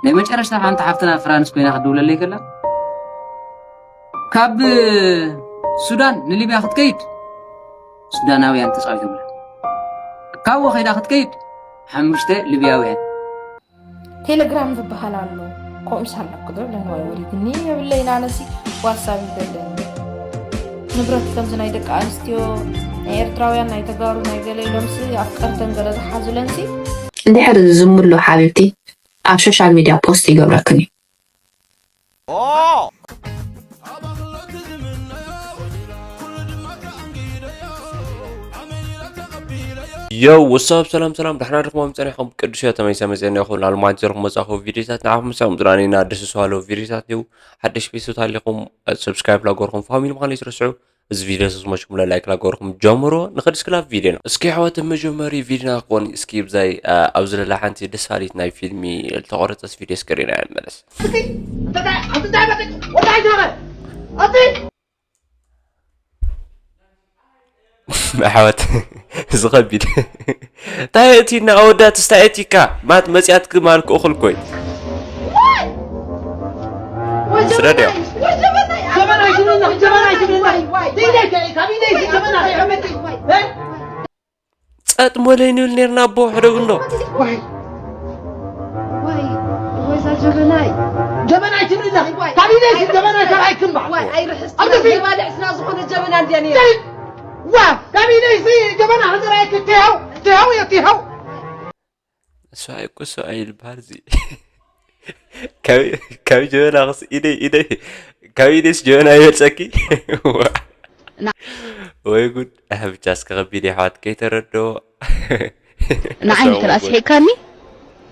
ናይ መጨረሽታ ሓንቲ ሓፍትና ፍራንስ ኮይና ክትድውለለይ ከላ፣ ካብ ሱዳን ንሊብያ ክትከይድ ሱዳናውያን ተጻዊቶምላ። ካብኡ ከይዳ ክትከይድ ሓሙሽተ ሊብያውያን። ቴሌግራም ዝበሃል ኣሎ። ከምኡ ሳላ ክዶ ለንዋይ ወሪድኒ የብለይን። ኣነሲ ዋትሳፕ ይደለኒ። ንብረት ከምዚ ናይ ደቂ ኣንስትዮ፣ ናይ ኤርትራውያን፣ ናይ ተጋሩ፣ ናይ ገለ ኢሎምሲ ኣፍቀርተን ገለ ዝሓዙለንሲ። እንድሕር ዝዝምሉ ሓቢብቲ ኣብ ሶሻል ሚድያ ፖስት ይገብረክን እዩ። ዮው ወሳብ ሰላም ሰላም፣ ዳሕና ድኹም ጸኒሕኩም? ቅዱስ እዮ ተመይሰ መጸና ይኹን። ኣልማንት ዘርኩም መጻኹ ቪዲዮታት ንዓኹም ምሳም ዝራኒና ደስ ዝዋለው ቪዲዮታት እዩ። ሓደሽ ቤተሰብ ታሊኹም ሰብስክራይብ ላገርኩም ፋሚሊ ምዃን ይትረስዑ። እዚ ቪዲዮ ተስመችኩም ለላይክ ላገርኩም ጀምሮ። ንኸድ እስክላብ ቪዲዮና እስኪ ኣሕዋት መጀመሪ ቪዲዮና ክኾን እስኪ ብዛይ ኣብዚ ለላ ሓንቲ ደስ ባሊት ናይ ፊልሚ ዝተቆረጸስ ቪዲዮ እስክሪና ንመለስ። ኣቲ ኣቲ ኣቲ ኣቲ ኣቲ ኣቲ ኣሕዋት እዚ ከቢድ እንታይ እቲ እና ኣወዳት ስታይ እቲካ ማት መጽያት ክማል ክእኹል ኮይ ስረድዮ ጸጥ ሞለይ ንብል ነርና ኣቦ ሕደጉ እንዶ ዋይ ዋይ እዛ ጀበናይ ጀበናይ ትብል ኣለኺ ካቢነይ ሲ ጀበና ሰብኣይ ክምባ ዋይ ኣይርሕስትና ዘባልዕ ስና ዝኾነ ጀበና እንድያ ነይራ ዋ ካቢነይ ሲ ጀበና ክዘራየኪ ትሃው ትሃው እየ ትሃው ሰብኣይ እኮ ሰብኣይ ይልበሃል እዚ ካብ ጀበና ክስ ኢደይ ኢደይ ካብ ኢደይስ ጀበና ይበልፀኪ ወይ ጉድ ኣህ ብቻ እስከ ከቢድ የሕዋት ከይተረድኦ ንዓይኒ ተላ ስሒቅካኒ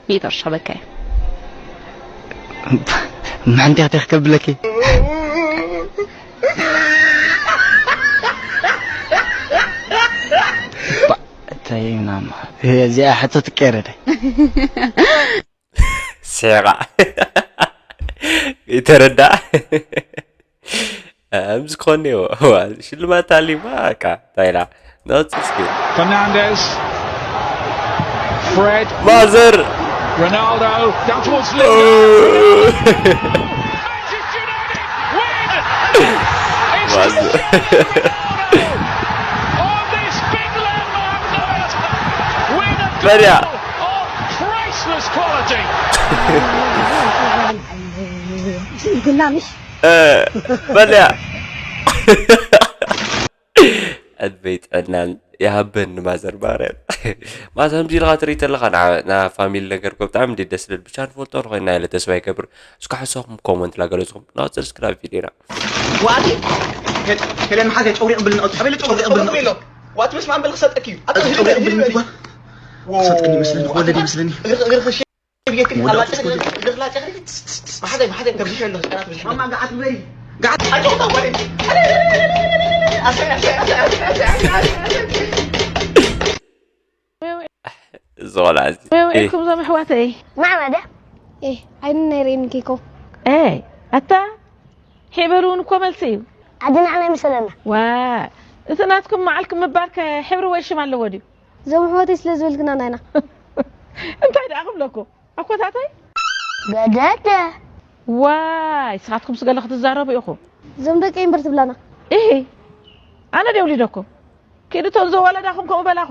ሚእቲ ቅርሺ ክበካ እየ ማንቲያ ተክከብለኪ እንታይ ምናማ እዚኣ ሕቶ ትቀየረደ ስሒቓ ይተረዳእ ኣምዚ ክኾን እኒኦ ሽልማት ታሊማ ቃ እንታይ ኢላ ነቕፅል እስኪ Fernandes, Fred, ማዘር Ronaldo, down towards ማዘር on this big landmark night with a በልያ goal of priceless quality. በልያ ዕድመይ ጥዕናን ይሃበኒ ማዘር ማርያም ማዘር ከምዚ ኢልካ ትርኢ ተለካ ና ፋሚሊ ነገር ኮ ብጣዕሚ እንዴት ደስ ልብል ብቻ ንፈልጦ ንኮይና ኢለ ተስፋ ይገብር እስካ ሕሳኹም ኮመንት ላገለጽኹም ናወፅል ስክራብ ቪዲዮና ዋቲ ከለ መሓዘ ጨውሪ ቅብል ንቐጽ ኣበለ ጨውሪ ቅብል ንቐጽ ዋቲ ምስ ማንበል ክሰጠክ እዩ ኣታ ጨውሪ ቅብል ንቐጽ ሰጥቅኒ መስለኒ ወለድ ይመስለኒ ዝቆልዓ እዚ ወይ ወይኩም ዞም ኣሕዋተይ ማዕበደ ኤ ዓይኒ ናይ ርእኒ ኬኮ ኤ ኣታ ሒበሉ እውን እኮ መልሲ እዩ ኣድናዕ ናይ ምሰለና ዋ እቲ ናትኩም መዓልኩም ምባል ከ ሕብሪ ወይ ሽም ኣለዎ ድዩ እዞም ኣሕዋተይ ስለ ዝበልክና ናይና እንታይ ደኣ ክብለኩም ኣኮታተይ ገደደ ዋይ ስኻትኩም ስገለ ክትዛረቡ ኢኹም እዞም ደቂ እምበር ትብላና ኢሂ ኣነ ድየ ውሊደኩም ኪዱ እቶም ዘወለዳኹም ከምኡ በላኹ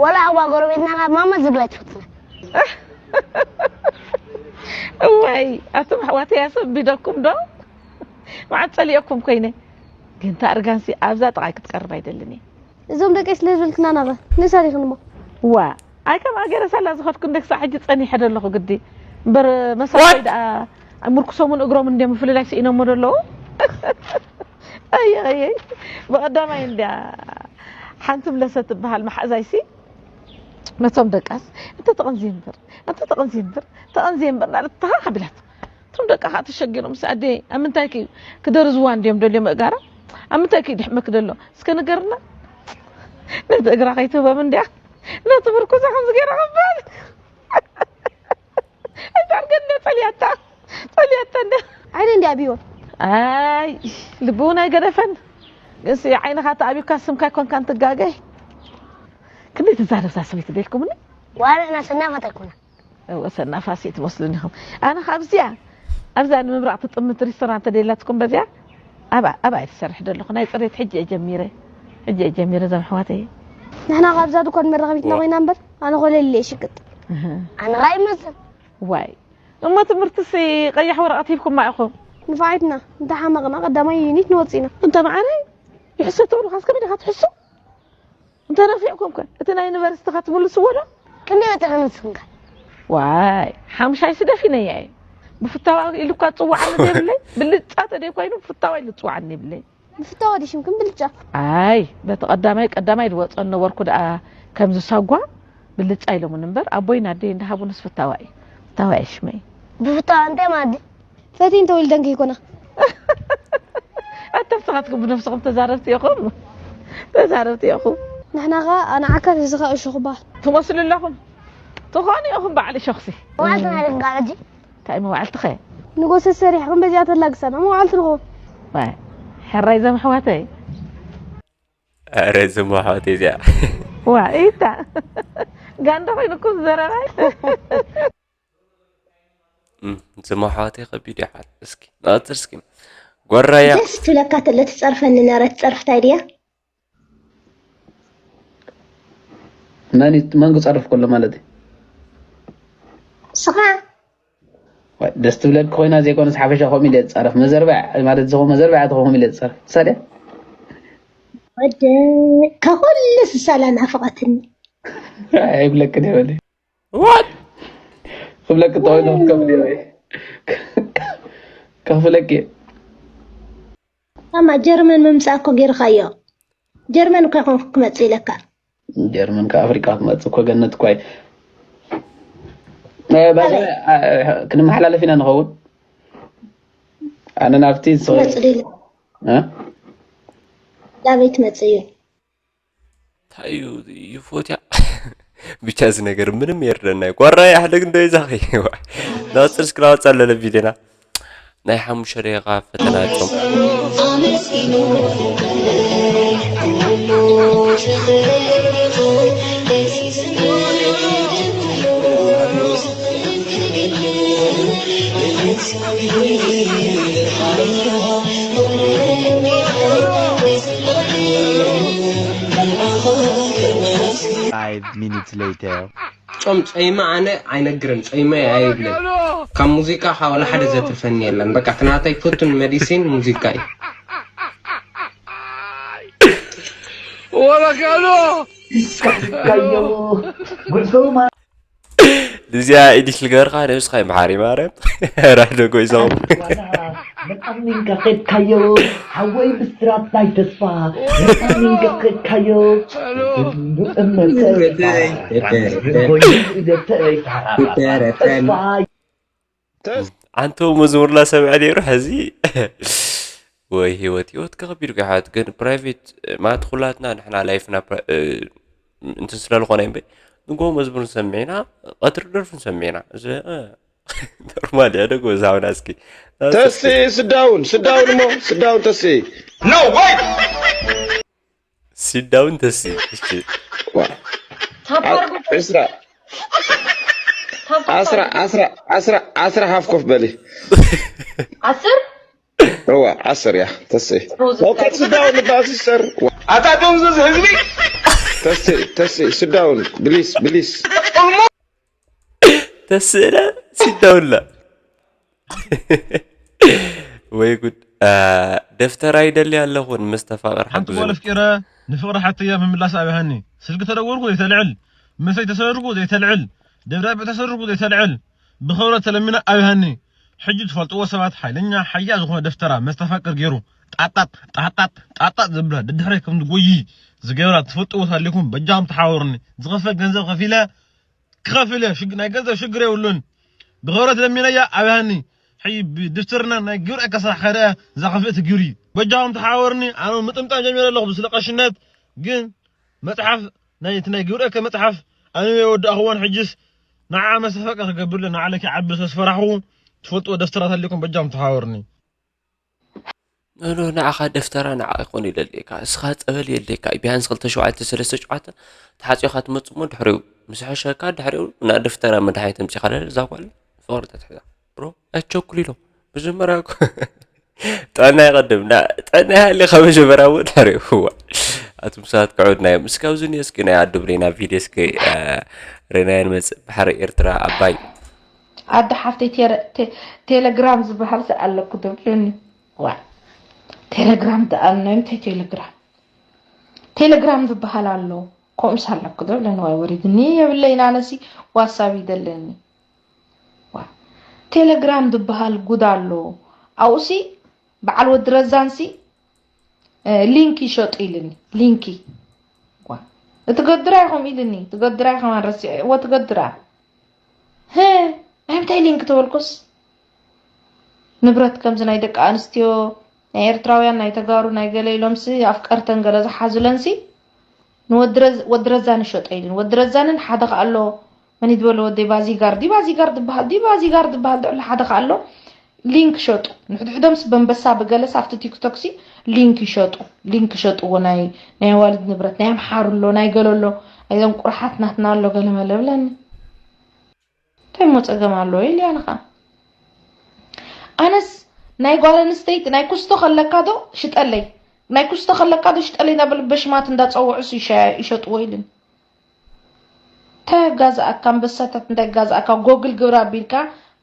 ወላ እዋ ጎረቤትና ካብ ማማ ዝብላ ትፈትና እዋይ ኣቱም ኣሕዋተይ ኣሰቢደኩም ዶ መዓት ፀሊኦኩም ኮይነ ግን ታርጋንሲ ኣብዛ ጥቓይ ክትቀርብ ኣይደልን እየ እዞም ደቀይ ስለ ዝብልክና ናበ ንሳሪኽን እሞ ዋ ኣይ ከምኣ ገይረ ሳላ ዝኸድኩ እንደ ክሳዕ ሕጂ ፀኒሐ ደለኹ ግዲ እምበር መሳርይ ደኣ ምርኩሶምን እግሮም እንዲዮም ምፍልላይ ስኢኖሞ ደለዉ ኣየይ ብቐዳማይ እንድያ ሓንቲ ምለሰት ትበሃል መሓዛይሲ ነቶም ደቃስ እንተ ተቐንዝየ እምበር እንተ ተቐንዝየ እምበር ተቐንዝየ እምበር እናለት ተሃ ሓቢላት እቶም ደቃ ከዓ ተሸጊሮም ምስ ኣደይ ኣብ ምንታይ ክዩ ክደርዝዋ እንድዮም ደልዮ ምእጋራ ኣብ ምንታይ ክዩ ድሕመክ ደሎ እስከ ንገርና ነቲ እግራ ከይትህቦም እንድያ ነቲ ምርኩሳ ከምዚ ገይራ ክበል ኣይታርገ እንደ ፀልያታ ፀልያታ እንደ ዓይነ እንዲ ኣብይዎ ኣይ ልቢ እውን ኣይገደፈን ግንሲ ዓይንኻ ተኣቢካ ስምካ ኣይኮንካን ትጋገ ክንደይ ትዛረብ እዛ ሰበይቲ ደልኩምኒ ዋላ ናሰናፈት ኣይኮና ወሰና ፋሲ ትመስሉኒ ኢኹም። ኣነ ካብዚኣ ኣብዛ ንምብራቕ ትጥምት ሪስቶራንት ተደላትኩም በዚኣ ኣብ ኣብ ኣይትሰርሕ ዘለኹ ናይ ፅሬት ሕጂ እየ ጀሚረ። ሕጂ እየ ጀሚረ እዞም ኣሕዋተይ። ንሕና ካብዛ ድኳን መራኸቢትና ኮይና እምበር ኣነ ኮለል እየ ሽቅጥ። ኣነ ራይ መስል። ዋይ እሞ ትምህርትሲ ቀያሕ ወረቐት ሂብኩማ ኢኹም። ንፋዓይትና እንተሓመቕና ቀዳማይ ዩኒት ንወፅእና። እንተ መዓረይ ይሕሰ ተብሉኻስ ከመይ ዲኻ ትሕሱ? እንተ ነፊዕኩም ከ እቲ ናይ ዩኒቨርሲቲ ከ ትምልስዎ ዶ? ክንደይ በፂሕኩም ንስኹም ከ? ዋይ ሓሙሻይ ስደፊነያ እየ። ብፍታዋ ኢሉ እኳ ዝፅዋዓኒ ዘይብለይ ብልጫ ተደይ ኮይኑ ብፍታዋ ኢሉ ዝፅዋዓኒ የብለይ። ብፍታዋ ድሽምኩም ብልጫ? ኣይ በቲ ቀዳማይ ቀዳማይ ዝወፀ ነበርኩ ደኣ ከምዚ ሰጓ ብልጫ ኢሎምን እምበር ኣቦይን ኣደይ እንዳሃቡንስ ፍታዋ እዩ። ፍታዋ እየ ሽመይ። ብፍታዋ እንታይ ማለት? ፈትየን ተወሊደን ከይኮና። ኣታ ንስኻትኩም ብነብስኹም ተዛረብቲ ኢኹም። ተዛረብቲ ኢኹም። ንሕና ኸኣ ኣነ ዓካል እዚ ኸኣ እሾኽ በሃል። ትመስሉ ኣለኹም። ትኾኑ ኢኹም በዓል እሾኽሲ። መዓልቲ ናይ ደጋ ሕጂ። እንታይ መዋዕልትኸ? ንጎሰ ሰሪሕኩም በዚኣ ተላግሰና መዋዕልቲ ንኹም። ዋይ፣ ሕራይ ዘም ኣሕዋተይ። ኣረ ዘም ኣሕዋተይ እዚኣ። ዋ፣ ኢታ። ጋንዳ ኮይኑኩም ዘረባይ። እም፣ ዘም ኣሕዋተይ ከቢድ እዩ ሓል። እስኪ፣ ንቐጽል እስኪ። ጓራያ። ደስ ትብለካ ተለ ትጸርፈኒ ነረ ትጸርፍ ታይ ድያ? መን ይት-፣ መን ክጸርፍ ከሎ ማለት እዩ? ስኻ። ዋይ፣ ደስ ትብለኪ ኮይና ዘይኮነስ ሓፈሻ ከምኡ ኢለ ዝጸርፍ። መዘርባዕ ማለት ዝኾ-፣ መዘርባዕ እያ ተኾ ከምኡ ኢለ ዝጸርፍ። ሳልያ? ወደ ከኹሉ ስሳላ ናፍቐትኒ። ኣይብለክን እየ በሊ። What? ክብለኪ ተኾይኑ ክትከፍሊ እየ ወይ? ከኽፍለኪ እየ። ኣማ ጀርመን ምምጻእ እኮ ጌርካዮ። ጀርመን እኮ ይኾን ክመጽእ ኢለካ። ጀርመን ካብ ኣፍሪቃ ክትመጽእ እኮ ገነት እኮ እየ። እ፣ ባይ ዘ-፣ ኣበይ? እ፣ ክንመሓላለፍ ኢና ንኸውን። ኣነ ናብቲ ንስኺ ትመጽእ ዶ ኢለ? እ? ናበይ ትመጽእ እዩ? እንታይ እዩ ይፎትያ? ብቻ እዚ ነገር ምንም የርደና እዩ። ጓራ ያሕደግ እንዶ ይዛኺ። ናወፅር እስክራወፅ ኣለለ ቪድዮና ናይ ሓሙሽተ ደቂቃ ፈተና ጾም። Five minutes later. ጾም ጾይመ ኣነ ኣይነግርን፣ ጾይመ ኣይብልን። ካብ ሙዚቃ ካብ ወላ ሓደ ዘትርፈኒ የለን። በቃ፣ እቲ ናተይ ፍቱን መዲሲን ሙዚቃ እዩ። ወረቀሎ! እስካዮ ጉዞ ማ- እዚኣ ኢዲት ልገርካ ነብስኻ ይምሓር እዩ ማርያም። ራዶ ጎይዞም። መጣኒንካ ኸድካዮ፣ ሓወይ ብስራት ናይ ተስፋ። መጣኒንካ ኸድካዮ፣ ብእምነት ተስፋ። ተስፋ። ኣንተ መዝሙርና ሰምዐ ነይሩ፣ ሕዚ ወይ ህይወት፣ ህይወት ከኸቢድ እኮ ይሓት፣ ግን ፕራይቬት ማለት ኩላትና ንሕና ላይፍና ፕራ-፣ እ፣ እንትን ስለ ዝኾነ እምበይ፣ ንጎ መዝሙር ንሰምዕ ኢና፣ ቀትሪ ደርፊ ንሰምዕ ኢና። እዚ፣ እ፣ ኖርማል እያ፣ ደጎ ዝሃብና እስኪ። ተሲ፣ ስዳውን፣ ስዳውን እሞ፣ ስዳውን ተሲ። No way! ሲዳውን ተሲ፣ እሺ። ዋ። ታፕ ኣድርጉ። ዒስራ። ታፕ ኣስራ፣ ኣድርጉ። ኣስራ፣ ኣስራ፣ ኣስራ ሃፍ ኮፍ በሊ። ዓስር? እዋ፣ ዓስር እያ፣ ተሲ። ሮዝ ኦኬ፣ ስዳውን ንባል ሲስተር። ኣታ ደንዝዝ ህዝቢ። ተሲ፣ ተሲ፣ ስዳውን፣ ብሊስ፣ ብሊስ። ተስእለ ሲዳውላ። ወይ ጉድ። አ፣ ደፍተራ ይደሊ ኣለኹ፣ ንመስተፋቕር ሓንቲ ሓግዙኒ። ጓል ኣፍቂረ ንፍቕሪ ሓተያ ምምላስ ኣብያሃኒ። ስልኪ ተደወልኩ ዘይተልዕል፣ መሰይ ተሰረርኩ ዘይተልዕል፣ ደብዳቤ ተሰረርኩ ዘይተልዕል፣ ብኽብረት ተለሚነ ኣብያሃኒ። ሕጂ ትፈልጥዎ ሰባት ሓይለኛ ሓያ ዝኾነ ደፍተራ መስተፋቅር ገይሩ ጣጣጥ ጣጣጥ ጣጣጥ ዘብላ ደድሕረይ ከም ዝጎዪ ዝገብራ ትፈልጥዎ ተሃሊኹም በጃኹም ተሓባበሩኒ። ዝኸፈል ገንዘብ ከፊለ ክኸፍል እየ፣ ሽግ-፣ ናይ ገንዘብ ሽግር የብሉን። ብኽብረት ለሚነያ ኣብያኒ። ሕጂ ብድፍትርና ናይ ግብረ ከሳሕ ከደ ዘኸፍእ እቲ ግብሪ። በጃኹም ተሓባበሩኒ፣ ኣነ ምጥምጣም ጀሚረ ኣለኹ ብስለ ቀሽነት። ግን መጽሓፍ፣ ናይ፣ እቲ ናይ ግብረ ከ መጽሓፍ ኣነ የወዳእኽዎን፣ ሕጅስ ንዓ መሰፈቀ ክገብርለ ንዓለኪ ዓቢ ተስፈራሕኹ ትፈልጥዎ ደፍተራት ኣለኩም፣ በጃኹም ተሓባበሩኒ። ኖ፣ ኖ፣ ንዓኻ ደፍተራ ንዓ ኣይኮን ይደልየካ። እስኻ ጸበል የድልየካ እዩ። ቢያንስ ክልተ ሸውዓተ፣ ሰለስተ ሸውዓተ ተሓጺኻ ትመጽእ እሞ ድሕሪኡ ምስ ሕሸካ ድሕሪኡ ናብ ደፍተራ መድሓኒት ኣምጺኻላ እዛ ጓል ፍቕሪ ተትሕዛ። ብሮ ኣይቸኩል ኢሎ። መጀመርያ እኮ ጥዕና ይቐድም። ና ጥዕና ይሃልኻ መጀመርያ እሞ ድሕሪኡ። እዋ ኣቱም ሰባት ክዑድና እዮም። እስኪ ኣብዚ እኒኦ እስኪ ናይ ኣዱ ብሌና ቪድዮ እስኪ ሬናዮ ንመጽእ። ባሕሪ ኤርትራ ኣባይ። ኣደ ሓፍተይ ቴረ- ቴ- ቴሌግራም ዝበሃል ኣለኩ ዶ ብለኒ። ዋ ቴሌግራም ደኣ እንታይ ቴሌግራም? ቴሌግራም ዝበሃል ኣሎ። ከምኡስ ኣለኩ ዶ ብለኒ። ዋይ ወሪድኒ የብለይን ኣነሲ ዋትሳብ ይደለኒ። ዋ ቴሌግራም ዝበሃል ጉድ ኣሎ። ኣብኡሲ በዓል ወዲ ረዛንሲ ሊንክ ይሸጡ ኢልኒ። ሊንኪ ዋ እትገድራ ኢኹም ኢልኒ። ትገድራ ኢኹም ኣረሲዐ እዎ ትገድራ። ህ ናይ ምንታይ ሊንክ ተበልኩስ ንብረት ከምዚ ናይ ደቂ ኣንስትዮ ናይ ኤርትራውያን ናይ ተጋሩ ናይ ገለ ኢሎምሲ ኣፍቀርተን ገለ ዝሓዙለንሲ ንወዲ ረዛን ይሸጦ ኢልን። ወዲ ረዛንን ሓደ ከኣሎ መን ይድበሎ ወደይ ባዚጋር ዲ ባዚጋር ድበሃል ዲ ባዚጋር ድበሃል ድዕሎ ሓደ ከኣሎ ሊንክ ሸጡ። ንሕድሕዶምስ በንበሳ ብገለስ ኣብቲ ቲክቶክሲ ሊንክ ይሸጡ። ሊንክ ሸጥዎ ናይ ናይ ኣዋልድ ንብረት ናይ ኣምሓሩ ኣሎ ናይ ገሎ ኣሎ ናይዞም ቁርሓት ናትና ኣሎ ገለ መለ ብለኒ። እንታይ እሞ ጸገም ኣለዎ ኢልያ ንኻ ኣነስ ናይ ጓል ኣንስተይቲ ናይ ኩስቶ ከለካ ዶ ሽጠለይ ናይ ኩስቶ ከለካ ዶ ሽጠለይ እንዳበሉ በሽማት እንዳጸውዑስ ይሸጥዎ ኢልን። እንታይ ኣጋዝኣካ ኣንበሳታት እንታይ ኣጋዝኣካ ጎግል ግብራ ኣቢልካ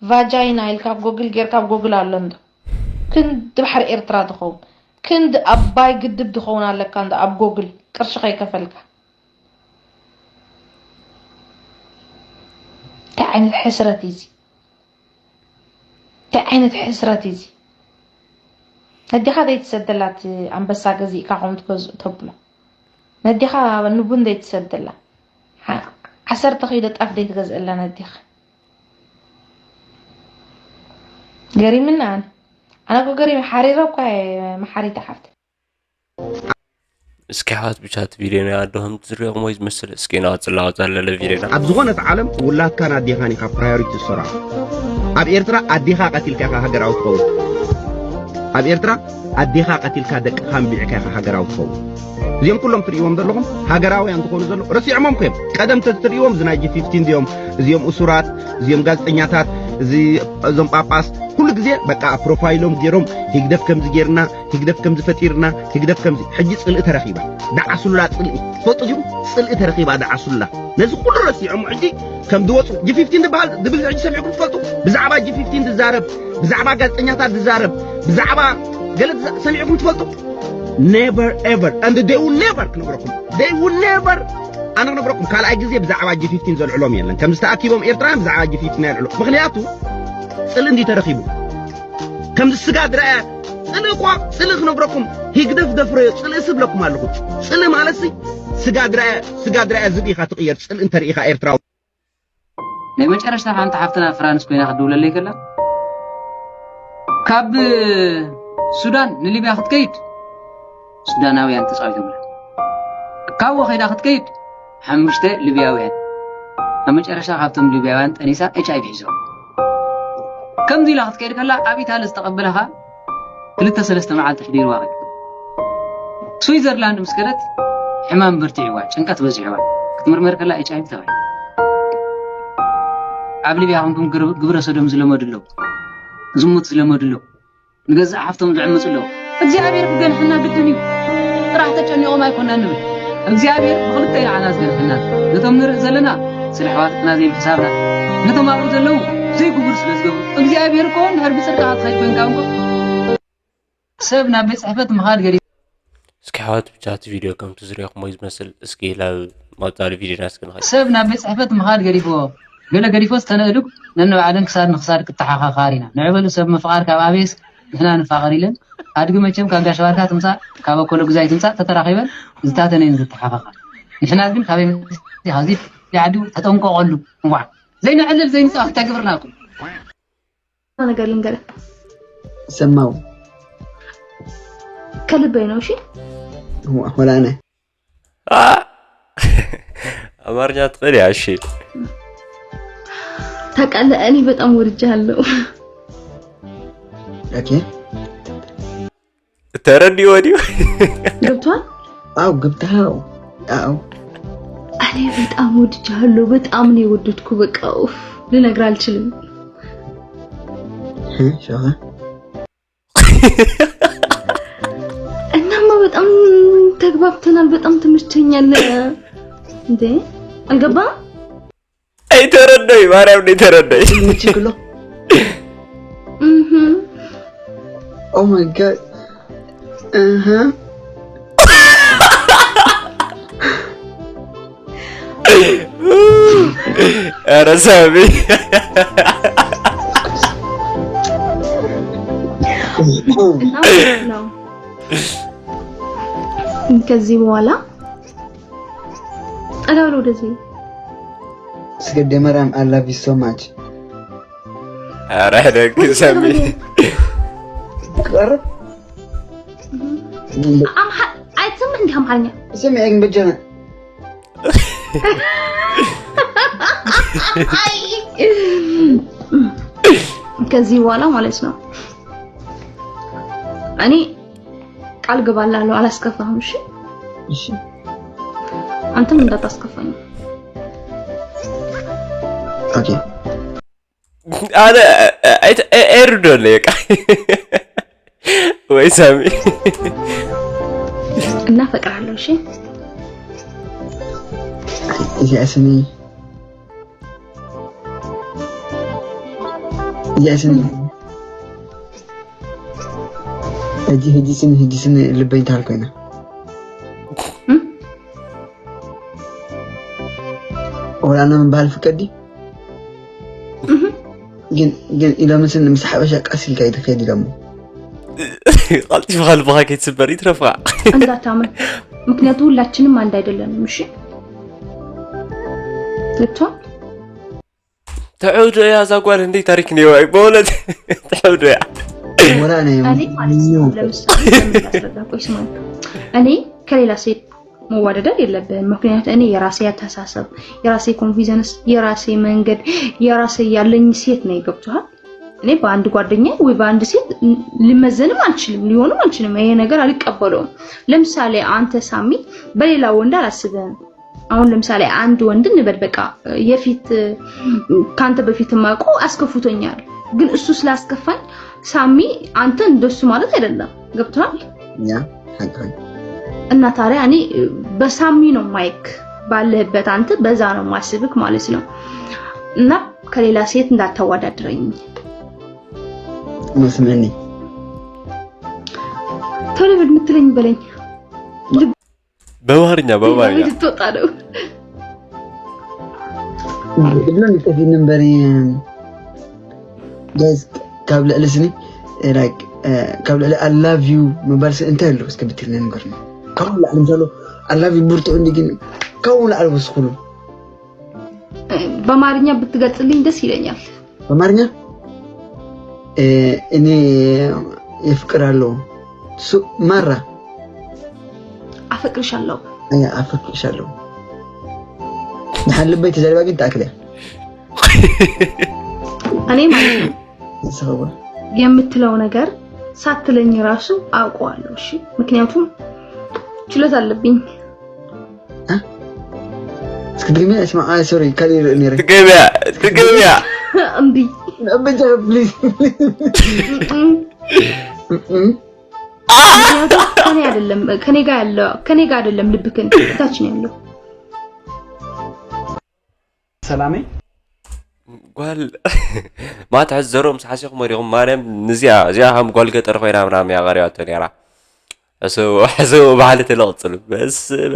ቫጃይና ኢልካ ጎግል ጌርካ ኣብ ጎግል ኣሎ እንዶ ክንዲ ባሕሪ ኤርትራ ትኸውን ክንዲ ኣባይ ግድብ ትኸውን ኣለካ እንዶ ኣብ ጎግል ቅርሺ ከይከፈልካ እንታይ ዓይነት ሕስረት እዩ እዚ እንታይ ዓይነት ሕስረት እዩ እዚ ነዲኻ ዘይትሰደላት ኣንበሳ ገዚእካ ከምኡ ትገዝእ ተብሎ ነዲኻ ንቡን ዘይትሰደላ ዓሰርተ ኪሎ ጣፍ ዘይትገዝእላ ነዲኻ ገሪምና ኣነ ኣነ እኮ ገሪም ሓሪረ እኳ መሓሪት ሓፍቲ እስኪ ኣሕዋት ብቻ እቲ ቪድዮ ናይ ኣዶ ከም ትዝሪኦም ወይ ዝመስል እስኪ ናወፅላ ወፃ ለለ ቪድዮና ኣብ ዝኾነት ዓለም ውላድካን ኣዴኻን ኢኻ ፕራዮሪቲ ዝሰራ ኣብ ኤርትራ ኣዴኻ ቀቲልካ ኢኻ ሃገራዊ ትኸውን ኣብ ኤርትራ ኣዴኻ ቀቲልካ ደቅኻ ኣንቢዕካ ኢኻ ሃገራዊ ትኸውን እዚኦም ኩሎም ትርእይዎም ዘለኹም ሃገራውያን ዝኾኑ ዘለዉ ረሲዖሞም ኮዮም ቀደም ተትርእይዎም እዚ ናይ ጂ ፊፍቲን እዚኦም እዚኦም እሱራት እዚኦም ጋዜጠኛታት እዚ እዞም ጳጳስ ኩሉ ግዜ በቃ ፕሮፋይሎም ገይሮም ህግደፍ ከምዚ ገይርና ህግደፍ ከምዚ ፈጢርና ህግደፍ ከምዚ ሕጂ ፅልኢ ተረኺባ ደዓሱላ ፅልኢ ትፈልጡ ዲኹም ፅልኢ ተረኺባ ደዓሱላ ነዚ ኩሉ ረሲዖም ሕጂ ከም ዝወፁ ጂ ፊፍቲን ዝበሃል ዝብል ሕጂ ሰሚዕኩም ትፈልጡ ብዛዕባ ጂ ፊፍቲን ዝዛረብ ብዛዕባ ጋዜጠኛታት ዝዛረብ ብዛዕባ ገለ ሰሚዕኩም ትፈልጡ never ever and they will never ክነግረኩም they will never ኣነ ክነግረኩም ካልኣይ ግዜ ብዛዕባ ጂ ፊፍቲን ዘልዕሎም የለን ከምዚ ተኣኪቦም ኤርትራውያን ብዛዕባ ጂ ፊፍቲን የልዕሉ ምክንያቱ ፅልኢ እንዲ ተረኺቡ ከምዚ ስጋ ድራያ ፅልኢ እኳ ፅልኢ ክነግረኩም ሂግደፍ ደፍረዮ ፅልኢ ስብለኩም ኣለኹ ፅልኢ ማለት ሲ ስጋ ድራያ ስጋ ድራያ ዝብኢኻ ትቕየር ፅልኢ እንተርኢኻ ኤርትራዊ ናይ መጨረሽታ ሓንቲ ሓፍትና ፍራንስ ኮይና ክትድውለለይ ከላ ካብ ሱዳን ንሊብያ ክትከይድ ሱዳናውያን ተፃዊቶምላ ካብኡ ከይዳ ክትከይድ ሓሙሽተ ሊብያውያን ኣብ መጨረሻ ካብቶም ሊብያውያን ጠኒሳ ኤች ኣይቪ ሒዞም ከምዚ ኢላ ክትከይድ ከላ ኣብ ኢታሊ ዝተቐበለኻ ክልተ ሰለስተ መዓልቲ ሕዲርዋ ኸ ስዊዘርላንድ ምስ ከደት ሕማም በርቲዕዋ ጭንቀት በዚሕዋ ክትምርመር ከላ ኤች ኣይቪ ተባሂ ኣብ ሊብያ ኮንኩም ግብረ ሰዶም ዝለመዱ ኣለዉ ዝሙት ዝለመዱ ኣለዉ ንገዛእ ሓፍቶም ዝዕምፁ ኣለዉ እግዚኣብሔር ክገንሐና ግድን እዩ ጥራሕ ተጨኒቖም ኣይኮና ንብል እግዚኣብሔር ብክልተ ኢና ዓና ዝገንሐና ነቶም ንርኢ ዘለና ስለ ኣሕዋትና ዘይምሕሳብና ነቶም ኣብኡ ዘለዉ ዘይግቡር ስለ ዝገብሩ እግዚኣብሔር እኮ እንድሕር ብፅድቅኻ ትኸይድ ኮንካ እንኮ ሰብ ናብ ቤት ፅሕፈት ምኻድ ገዲፉ እስኪ ኣሕዋት ብቻ እቲ ቪድዮ ከምቲ ዝሪኦኹሞ እዩ ዝመስል እስኪ ናብ መቐፃሊ ቪድዮና እስኪ ንኸይድ ሰብ ናብ ቤት ፅሕፈት ምኻድ ገዲፍዎ ገለ ገዲፎስ ተነእዱግ ነንባዕለን ክሳድ ንክሳድ ክተሓኻኻር ኢና ንዕበሉ ሰብ ምፍቓር ካብ ኣበየስ ንሕና ንፋቐር ኢለን ኣድጊ መቸም ካብ ጋሽ ባርካ ትምፃእ ካብ ኣኮሎ ግዛይ ትምፃእ ተተራኺበን ዝታተነ እየን ዝተሓኻኻ ንሕና ግን ካበይ መፂኻ እዚ ዓዲ ተጠንቀቐሉ እንኳዕ ዘይንዕልል ዘይንፃወት እንታይ ግብርናኩም ነገር ልንገርህ። ሰማው ከልበይ ነው። እሺ ወላ እኔ አማርኛ ትኽእል ያ? እሺ ታውቃለህ፣ እኔ በጣም ወድጃለሁ። ኦኬ ተረዲዎ ድዩ? ገብቷል። አው ገብተኸው አው እኔ በጣም ወድጃለሁ። በጣም ነው የወደድኩ። በቃ ኡፍ፣ ልነግር አልችልም። እ፣ ሸኸ እናማ በጣም ተግባብተናል። በጣም ትምቸኛለህ። እንዴ፣ አልገባም? ኣይተረዶይ፣ ማርያም ነው የተረዶይ። ምችግሎ እህ Oh my god. Uh-huh. ኧረ ሳሚ እና ማለት ነው። ከዚህ በኋላ ጠጋ ብሎ ወደዚህ ስገድ ማርያም I love you so much. ኧረ ደግ ሳሚ ቀረ አምሓ- አይትም እንዲህ አምሓርኛ ስሚ ግን በጀነ አይ። ከዚህ በኋላ ማለት ነው እኔ ቃል ገባላለሁ፣ አላስከፋህም። እሺ፣ እሺ አንተም እንዳታስከፋኝ። okay. ኣነ ኣይርዶለ በቃ ወይ ሳሚ እና ፈቅራለሁ። እሺ፣ እዚኣ ስኒ እዚኣ ስኒ ሕጂ ሕጂ ስኒ ሕጂ ስኒ ልበይ እንታል ኮይና እም? ወላ ኣነ ምባል ፍቀዲ ግን ግን ኢሎምስን ምስ ሓበሻ ቀስ ኢልካ ይትኸድ ኢሎሞ ቀልጢፍካ ልብኻ ከይትስበር ይትረፍካ እንዳታምን፣ ምክንያቱ ሁላችንም አንድ አይደለንም። እሺ፣ ልቷ ተዕውዶ እያ እዛ ጓል እንዴ ታሪክ ነው በእውነት ተዕውዶ እያ ወላ ናይ እኔ ማለት ነው። ለምሳሌ ለምን ላስረዳ? ቆይ ስማኝ፣ እኔ ከሌላ ሴት መዋደደር የለብህም። ምክንያቱ እኔ የራሴ አተሳሰብ፣ የራሴ ኮንፊደንስ፣ የራሴ መንገድ፣ የራሴ ያለኝ ሴት ነው። ይገብቶሃል? እኔ በአንድ ጓደኛ ወይ በአንድ ሴት ልመዘንም አልችልም፣ ሊሆንም አልችልም። ይሄ ነገር አልቀበለውም። ለምሳሌ አንተ ሳሚ በሌላ ወንድ አላስብህም። አሁን ለምሳሌ አንድ ወንድ እንበል፣ በቃ የፊት ከአንተ በፊት ማቆ አስከፉቶኛል፣ ግን እሱ ስላስከፋኝ ሳሚ አንተ እንደሱ ማለት አይደለም። ገብቶሃል? ያ ሓቅኸኝ እና ታዲያ እኔ በሳሚ ነው ማይክ ባለህበት አንተ በዛ ነው ማስብክ ማለት ነው። እና ከሌላ ሴት እንዳታወዳድረኝ። መስመኒ ቶሎ በል የምትለኝ በለኝ። በአማርኛ በአማርኛ ልትወጣ ነው። ብሎ ንጠፊ ነበር ጋይስ ካብ ልዕሊ ስኒ like ካብ ልዕሊ I love you ምባል ስኒ እንታይ ኣለዎ እስከ ብትልና ነገር ነው ካብኡ ላዕሊ ምሳሎ I love you ብርቱ እንዲ ግን ካብኡ ላዕሊ ወስኩሉ በአማርኛ ብትገልጽልኝ ደስ ይለኛል። በአማርኛ እኔ የፍቅር አለው ማራ አፈቅርሻለሁ። አፈቅርሻለሁ ንሓን ልበይ ተዘሪባ ግን ተኣክልያ እኔ ማለት ነው ዝኸውን የምትለው ነገር ሳትለኝ ራሱ አውቀዋለሁ። እሺ፣ ምክንያቱም ችሎታ አለብኝ። እስኪ ድግሚ ስማ ሶሪ ካልእ ይርኢ ነይረ ትገብያ ትገብያ እምቢ በጃ ፕሊዝ እም። ምክንያቱም ከኔ አይደለም ከኔ ጋር ያለው ከኔ ጋር አይደለም ልብክን ታች ነው ያለው። ሰላመይ ጓል ማታ ሕዚ ዘረኦም ሰሓሲኹም ወዲኹም ማርያም ንዚኣ እዚኣ ከም ጓል ገጠር ኮይና ምናምን እያ ቀሪባቶ ነይራ ሕሰቡ ሕሰቡ ባህሊ ተለቕፅሉ በስመ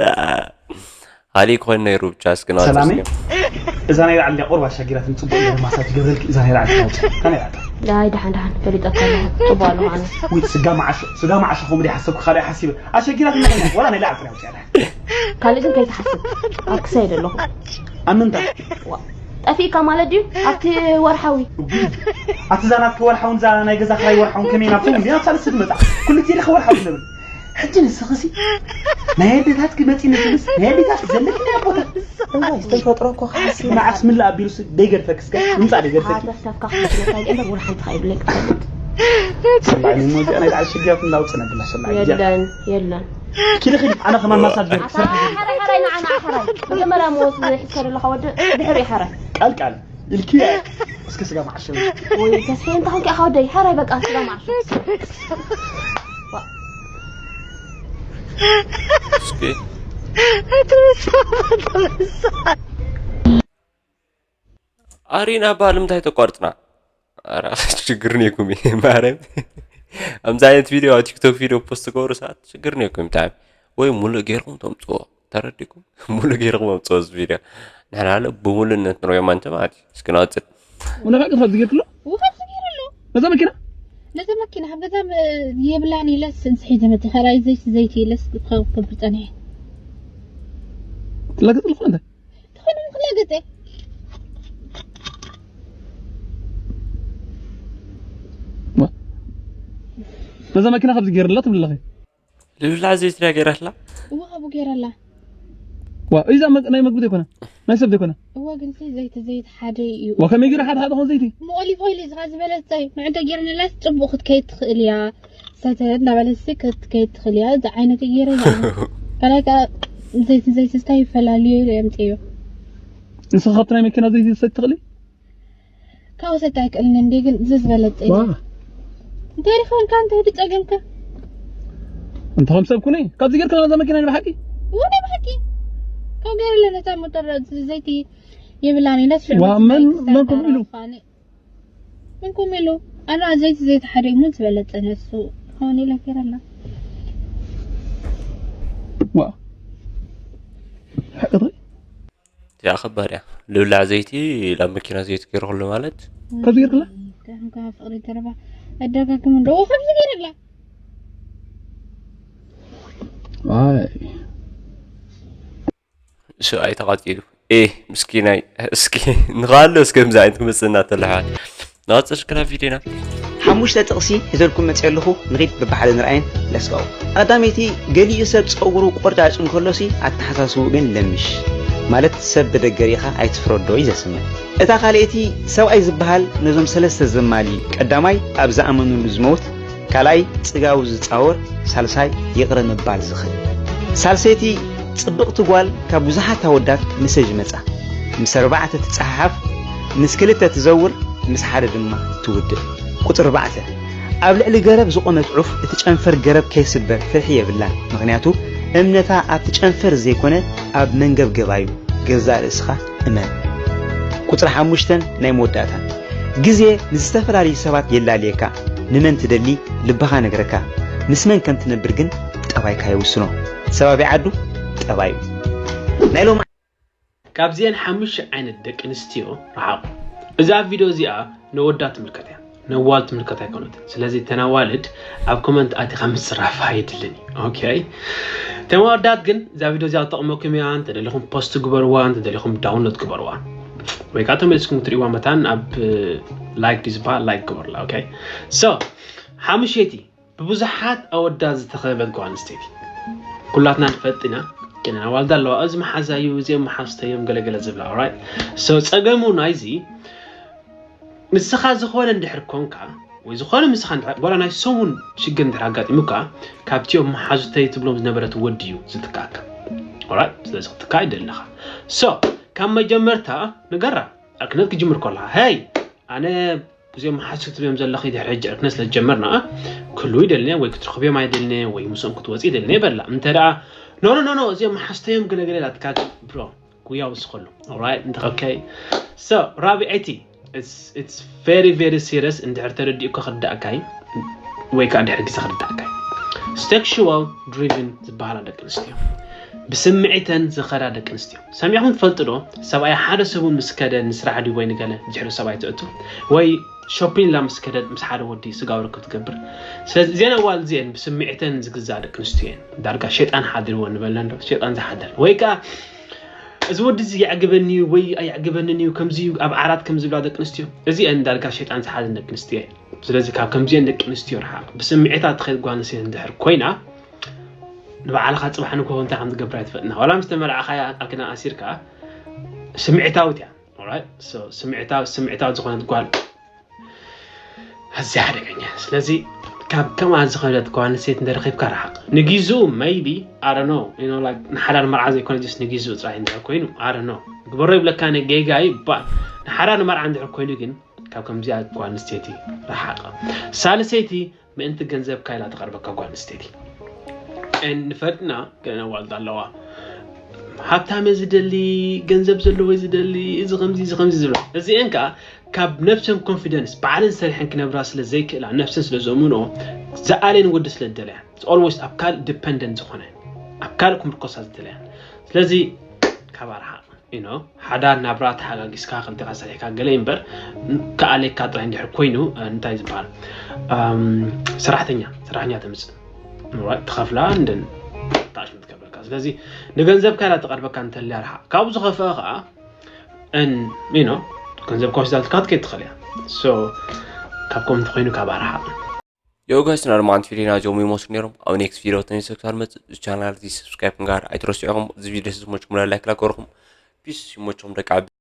ሃሊ ክኾን ነይሩ ብቻ እስኪ ናወት ሰላመይ እስኪ። እዛ ናይ ላዕሊ ቁርብ ኣሻጊራትን ጽቡቅ ገይረ ማሳጅ ገብረልኪ እዛ ናይ ላዕሊ ታውጽ እታ ናይ ላዕሊ ዳይ ደሓን ደሓን ፈሊጠካ ኣለኹ ጽቡቅ ኣለኹ ኣነ ዊት ስጋ መዓሾ ስጋ መዓሾ ከምኡ ሓሰብኩ ካልእ ሓሲበ ኣሸጊራት እና ወላ ናይ ላዕሊ ጥራይ ኣውፅያ ካልእ ግን ከይትሓስብ ኣብ ክሳይ ዘለኹ ኣብ ምንታይ ጠፊእካ ማለት ድዩ ኣብቲ ወርሓዊ ኣቲ ዛናት ወርሓውን ዛ ናይ ገዛ ክራይ ወርሓውን ከመይ ናብቶም እንዲ ናብ ሳልስት መጻ ኩልቲ ኢልካ ወርሓዊ ነብል ሕጂ ንስኽሲ ናይ ኣዴታትኪ መጺ ንስልስ ናይ ኣዴታትኪ ዘለኪ ናይ ኣቦታት እንታይ ዝተፈጥሮ እኮ ክሓስብ መዓስ ምን ኣቢሉስ ደይገድፈክስ ምምጻእ ደይገድፈኪ ተፍተፍካ ክትነካ እምበር ወላ ሓንቲ ከይብለይ ክትፈልጥ ሰላዒ ሞዚኣ ናይ ላዕሊ ሽግራት እንዳውፅእ ነብላ ሰላዒ የለን የለን ኪዲ ኪዲ ኣነ ከማን ማሳጅ ገይሩ ንዓና ሓራይ መጀመርያ መወስ ዝሕሰ ዘለኻ ወዲ ድሕሪ ሓራይ ቃል ቃል ኢልክያ እስከ ስጋ ማዓሸው ወይ ተስፋ እንተ ኾንክ ኣኻ ወደይ ሓራይ በቃ ስጋ ማዓሸው እስኪ ኣሪና ባል ምንታይ ተቋርጽና? ኧረ ችግር ነይኩም ማርያም። ከምዚ ዓይነት ቪድዮ ኣብ ቲክቶክ ቪድዮ ፖስት ትገብሩ ሰዓት ችግር ነይኩም ብጣዕሚ። ወይ ሙሉእ ጌርኩም ተምጽዎ ተረዲኩም ሙሉእ ጌርኩም ኣምጽዎ እዚ ቪድዮ። ንሕና ለ ብሙሉእነት ንሪኦ ማንተ ማለት እዩ። እስኪ ናውፅድ። ወላ ሓቂ ትፈልጥ ጌርክሎ ውኸት ዝገይርሉ ነዛ መኪና ነዚ መኪና ካብ ገዛ የብላን ኢለስ እንስሒ ዘመት ኸራይ ዘይቲ ዘይቲ ኢለስ ክብር ጸኒሐ ትላገጽ ልኹ እንተ ትኾነ ምክላገጸ ነዛ መኪና ካብዚ ጌርላ ትብለኺ ልብላ ዘይትዳ ገይራትላ እዋ ካብኡ ገይረላ ዋ እዛ መ- ናይ መግቢ ዘይኮነ ናይ ሰብ ዘይኮነ እዋ ግን ዘይቲ ዘይቲ ሓደ እዩ ዋ ከመይ ገይረ ሓደ ሓደ ኾን ዘይቲ ሞሊፍ ኦይል ዝኻ ዝበለጸ ምዕደ ጌርንላስ ጽቡቕ ክትከይድ ትኽእል እያ ሰተ እናበለሲ ክትከይድ ትኽእል እያ እዚ ዓይነት ገይረ ካልኣይ ከዓ ዘይቲ ዘይቲ ስታይ ይፈላልዮ ኢለ የምፅዮ ንስኻ ካብቲ ናይ መኪና ዘይቲ ዝሰቲ ትኽእሊ ካብ ወሰድካ ኣይክእልን እንዲ ግን እዚ ዝበለጸ እዩ ዋ እንታይ ዲኻ ኢልካ እንታይ ድጸገምካ እንተ ከም ሰብ ኩነ ካብዚ ጌርካ ነዛ መኪና ናይ ብሓቂ እዎ ናይ ብሓቂ ካብ ገይረለ ነታ ሞተር ዘይቲ የብላን ኢለ ዋ፣ መን- መን ከምኡ ኢሉ? ምን ከምኡ ኢሉ ኣና ዘይቲ ዘይቲ ሓደ እሞ ዝበለጸ ነሱ ሆን ኢለ ገይረላ ዋ ሓቅሪ እዚኣ ከባድ እያ። ልብላዕ ዘይቲ ናብ መኪና ዘይቲ ገይሩ ከሎ ማለት ካብዚ ጌርክላ ከም ፍቅሪ ተረባ ኣደጋግም እንዶ ከምዚ ገይረላ ኣይ እሱ ኣይተቐፂሉ ኤ ምስኪናይ እስኪ ንኻሎ እስከ ምዚ ዓይነት ክመፅእ እናተለሓል ናፅር ክላ ቪድዮና ሓሙሽተ ጥቕሲ ሒዘልኩም መፅእ ኣለኹ። ንኺድ ብብሓደ ንርኣየን ለስጋው ቀዳመይቲ ገሊኡ ሰብ ፀጉሩ ቆርጫጭ እንከሎሲ ኣተሓሳስቡ ግን ለምሽ ማለት ሰብ ብደገ ሪኢኻ ኣይትፍረዶ እዩ ዘስምዕ። እታ ካልኣይቲ ሰብኣይ ዝበሃል ነዞም ሰለስተ ዘማሊ ቀዳማይ ኣብ ዝኣመኑሉ ዝመውት ካልኣይ ጽጋቡ ዝጻወር ሳልሳይ ይቕረ ምባል ዝኽእል። ሳልሰይቲ ጽብቕቲ ጓል ካብ ብዙሓት ኣወዳት መሰጅ መጻ። ምስ ኣርባዕተ ትጸሓሓፍ፣ ምስ ክልተ ትዘውር፣ ምስ ሓደ ድማ ትውድእ። ቁጽሪ ኣርባዕተ ኣብ ልዕሊ ገረብ ዝቖመት ዑፍ እቲ ጨንፈር ገረብ ከይስበር ፍርሒ የብላን። ምኽንያቱ እምነታ ኣብቲ ጨንፈር ዘይኮነ ኣብ መንገብገባ እዩ። ገዛእ ርእስኻ እመን። ቁጽሪ ሓሙሽተን ናይ መወዳእታ ግዜ ንዝተፈላለዩ ሰባት የላልየካ። ንመን ትደሊ ልብኻ ነግረካ። ምስ መን ከም ትነብር ግን ጠባይካ ይውስኖ። ሰባቢ ዓዱ ጠባዩ። ናይ ሎም ካብዚአን ሓሙሽተ ዓይነት ደቂ ኣንስትዮ ረሓቑ። እዛ ቪድዮ እዚኣ ነወዳት ትምልከት እያ፣ ነዋል ትምልከት ኣይኮነትን። ስለዚ ተናዋልድ ኣብ ኮመንት ኣቲኻ ምፅራፍ ኣይድልን እዩ። ኦኬ ተመወዳት ግን እዛ ቪድዮ እዚኣ ትጠቕመኩም እያ። እንተደሊኹም ፖስት ግበርዋ፣ እንተደሊኹም ዳውንሎድ ግበርዋ፣ ወይ ከዓ ተመሊስኩም ትሪእዋ መታን ኣብ ላይክ ድዩ ዝበሃል ላይክ ግበርላ። ኦኬ ሶ ሓሙሸይቲ ብብዙሓት ኣወዳት ዝተኸበበት ጓል ኣንስተይቲ ኩላትና ንፈልጥ ኢና። ግን ኣዋልዳ ኣለዋ፣ እዚ መሓዛ እዩ፣ እዚኦም መሓዝተ እዮም፣ ገለገለ ዝብላ። ኦራይት ሶ ጸገሙ ናይዚ ንስኻ ዝኾነ እንድሕር ኮንካ ወይ ዝኾነ ምስኻ እንድሕር ጓላ ናይ ሰሙን ሽግር እንድሕር ኣጋጢሙካ ካብቲኦም መሓዙተይ ትብሎም ዝነበረት ወዲ እዩ ዝትካካ። ኦራይት ስለዚ ክትካ ይደለኻ። ሶ ካብ መጀመርታ ንገራ ዕርክነት ክጅምር ከለኻ ሄይ ኣነ እዚኦም መሓዙት ክትብዮም ዘለኺ ድሕሪ ሕጂ ዕርክነት ስለ ዝጀመርና ክህልዉ ይደልንየ ወይ ክትረኽብዮም ኣይደልንየ ወይ ምስኦም ክትወፂ ይደልንየ በላ። እንተ ደኣ ኖ ኖ ኖ ኖ እዚኦም መሓዝተዮም ገለገለ ኢላትካ ግን ብሮ ጉያ ውስኸሉ። ኦራይት እንተ ኦኬ ሶ ራብዐይቲ it's very very serious እንድሕር ተረዲኡካ ክርዳእካ እዩ ወይ ከዓ ድሕሪ ግዜ ክርዳእካ እዩ። Sexual driven ዝበሃላ ደቂ ኣንስትዮ ብስምዒተን ዝኸዳ ደቂ ኣንስትዮ ሰሚዕኹም ትፈልጡ ዶ? ሰብኣይ ሓደ ሰሙን ምስ ከደ ንስራሕ ድዩ ወይ ንገለ ድሕሪ ሰብኣይ ትእቱ ወይ ሾፒን ኢላ ምስ ከደት ምስ ሓደ ወዲ ስጋዊ ርክብ ትገብር። ስለዚ እዚአን ኣዋልድ እዚአን ብስምዒተን ዝግዛእ ደቂ ኣንስትዮ እየን። ዳርጋ ሸይጣን ሓዲርወን ንበለን ዶ ሸይጣን ዝሓደር ወይ ከዓ እዚ ወዲ እዚ የዕግበኒ እዩ ወይ ኣየዕግበንን እዩ ከምዚ እዩ ኣብ ዓራት ከም ዝብላ ደቂ ኣንስትዮ እዚአን ዳርጋ ሸይጣን ዝሓዘን ደቂ ኣንስትዮ እየን። ስለዚ ካብ ከምዚአን ደቂ ኣንስትዮ ርሓቕ። ብስምዒታት ትኸይድ ጓል ኣንስተይቲ እንድሕር ኮይና ንባዕልኻ ፅባሕ ንግሆ እንታይ ከም ትገብር ኣይትፈልጥና። ዋላ ምስ ተመርዓኻያ ቃል ኪዳን ኣሲርካ ስምዒታዊት እያ። ኦራይት ሶ ስምዒታዊ ስምዒታዊ ዝኾነት ጓል ኣዝያ ሓደገኛ። ስለዚ ካብ ከምኣ ዝኸደት ጓል ኣንስተይቲ እንተረኺብካ ርሓቕ። ንጊዝኡ maybe ኣረኖ ንሓዳር መርዓ ዘይኮነ ስ ንጊዝኡ ጥራይ እንተ ኮይኑ ኣረኖ ግበሮ ይብለካ ነ ጌጋ ይባል። ንሓዳር መርዓ እንድሕር ኮይኑ ግን ካብ ከምዚኣ ጓል ኣንስተይቲ ርሓቕ። ሳልሰይቲ ምእንቲ ገንዘብካ ኢላ ተቐርበካ ጓል ኣንስተይቲ። ንፈልጥና ገለ ኣዋልድ ኣለዋ ሃብታም እየ ዝደሊ፣ ገንዘብ ዘለዎ እየ ዝደሊ፣ እዚ ከምዚ እዚ ከምዚ ዝብላ እዚአን ከዓ ካብ ነብሰን ኮንፊደንስ ባዕለን ሰሪሐን ክነብራ ስለ ዘይክእላ ነብሰን ስለ ዘእምኖ ዝኣልየን ወዲ ስለ ዝደለያ always ኣብ ካልእ ዲፐንደንት ዝኾነ ኣብ ካልእ ክምርኮሳ ዝደለያ ስለዚ ካብ ኣርሓ you know ሓዳር ናብራ ተሓጋጊዝካ ክልቴኻ ሰሪሕካ ገለ እምበር ክኣልየካ ጥራይ እንድሕር ኮይኑ እንታይ ዝበሃል ሰራሕተኛ ሰራሕተኛ ተምፅእ ትኸፍላ እንደን ታሽም ትከፍለካ ስለዚ ንገንዘብ ካላ ተቐርበካ እንተልያ ርሓ ካብኡ ዝኸፍአ ከዓ ን you know ገንዘብ ከወስዳ ትልካ ትከይድ ትኽእል እያ so ካብ ከም እንተኮይኑ ካብ ኣርሓ Yo guys፣ ና ድማ ኣንቲ ቪዲዮና ዞም ይመስሉ ነይሮም። ኣብ ኔክስት ቪዲዮ ተመልሰ ክሳብ መጽእ ቻናል እዚ ሰብስክራይብ ምግባር ኣይትረስዑ ኢኹም። እዚ ቪዲዮ ስስ መችኩም ላይክ ላገርኩም ፒስ ይመችኩም ደቂ ዓቢ።